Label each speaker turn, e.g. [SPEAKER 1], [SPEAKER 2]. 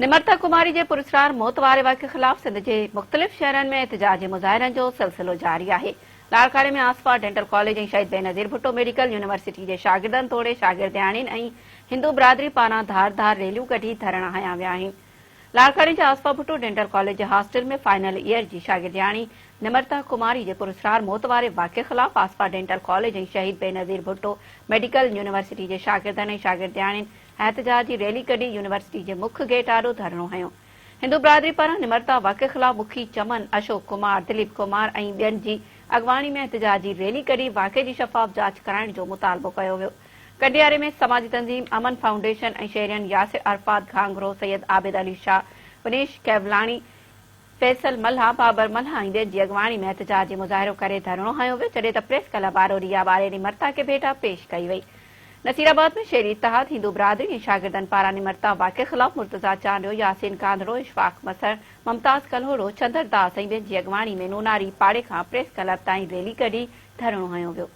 [SPEAKER 1] نمرتا ڪماري جي پراسرار موت واري واقعي خلاف سنڌ جي مختلف شهرن ۾ احتجاجي مظاهرن جو سلسلو جاري آهي. لاڙڪاڻي ۾ Asifa dental college ۽ Shaheed Benazir Bhutto medical university جي شاگردن توڙي شاگردياڻين ۽ هندو برادري پاران ڌار ڌار ريليون ڪڍي ڌرڻا هنيا ويا آهن. لاڙڪاڻي جي آصفه ڀٽو ڊينٽل ڪاليج جي هاسٽل ۾ فائنل ايئر جي شاگردياڻي نمرتا ڪماري جي پراسرار موت واري واقعي خلاف Asifa dental college ۽ Shaheed Benazir Bhutto medical university جي شاگردن ۽ شاگردياڻين احتجاجي ريلي ڪڍي يونيورسٽي جي مک گيٽ آڏو ڌرڻو هنيو. هندو برادري پاران نمرتا واقعي خلاف مکي چمن، اشوڪ ڪمار، دليپ ڪمار ۽ ٻين جي اڳواڻي ۾ احتجاجي ريلي ڪڍي واقعي جي شفاف جاچ ڪرائڻ جو مطالبو ڪيو ويو. ڪنڊياري ۾ سماجي تنظيم امن فائونڊيشن ۽ شهرين ياسر عرفات گهانگهرو، سيد عابد علي شاهه، ونيش ڪيولاڻي، فيصل ملاح، بابر ملاح ۽ ٻين جي اڳواڻي ۾ احتجاجي مظاهرو ڪري ڌرڻو هنيو ويو، جڏهن ته پريس ڪلب آڏو ريا ٻاري نمرتا کي ڀيٽا پيش ڪئي وئي. نصيرآباد ۾ شهري اتحاد، هندو برادري ۽ شاگردن پاران نمرتا واقعي خلاف مرتضيٰ چانڊيو، ياسين ڪانڌڙو، اشفاق مسڻ، ممتاز ڪلهوڙو، چندر داس ۽ ٻين جي اڳواڻي ۾ نوناري پاڙي کان پريس ڪلب تائين ريلي ڪڍي ڌرڻو هنيو ويو.